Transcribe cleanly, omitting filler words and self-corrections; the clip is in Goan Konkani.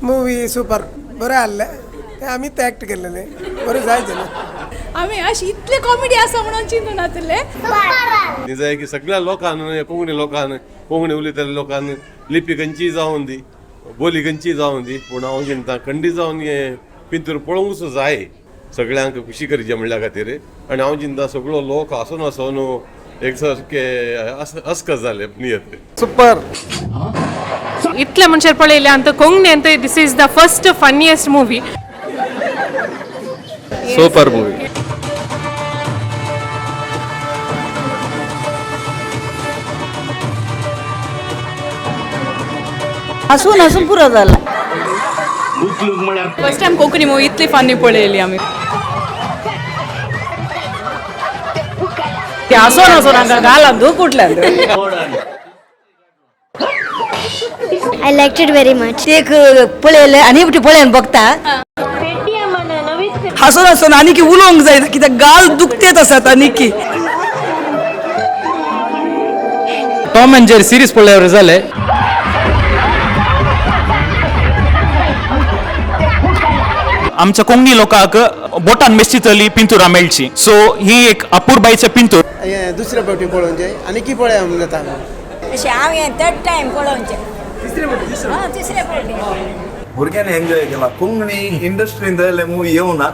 मूवी सुपर बरें आहलें तें आमीच एक्ट केल्लेलें बरें जाय जालें. आमी अशी इतले कॉमेडी आसा म्हणून चिंतून नासले. जाय की सगळ्या लोकांक, कोंकणी लोकांक, कोंकणी उलयतल्या लोकांक लिपी खंयची जावन दी, बोली खंयची जावन दी, पूण हांव चिंता खंडी जावन हें पिंतूर पळोवंकूच जाय सगळ्यांक खुशी करची म्हणल्या खातीर. आनी हांव चिंता सगळो लोक आसून आसून एक सारके अस्कस जाले नियत. सुपर. इतले मनशां पळयले अंत कोंकणी अंत this is the first funniest movie. Super movie. हसून हसून पुरो जाला. फर्स्ट टायम कोंकणी मुवी इतली फनी पळयली आमी. हसून हसून हांगा गालान दूख उठल्यान. I like it very much. एक पळयलें आनी एकटी पळयन बघता. हसून हसून आणि की उलोवंक जायना कित्याक गाल दुखतेत आसात. आनी की टॉम अँड जेरी सिरीज पळयल्यावर जाले. आमच्या कोंकणी लोकांक बोटान मेस्तितली पिंतुरां मेळची, सो ही एक अपुरबायचे पिंतूर. हें दुसरे फावटी पळोवंक जाय आनी की पळया म्हणून जाता. अशें हांव हें थर्ड टायम पळोवचें, तिसरे फावटी. भुरग्यांनी एन्जॉय केला. कोंकणी इंडस्ट्रीन जायले मुवी येवना.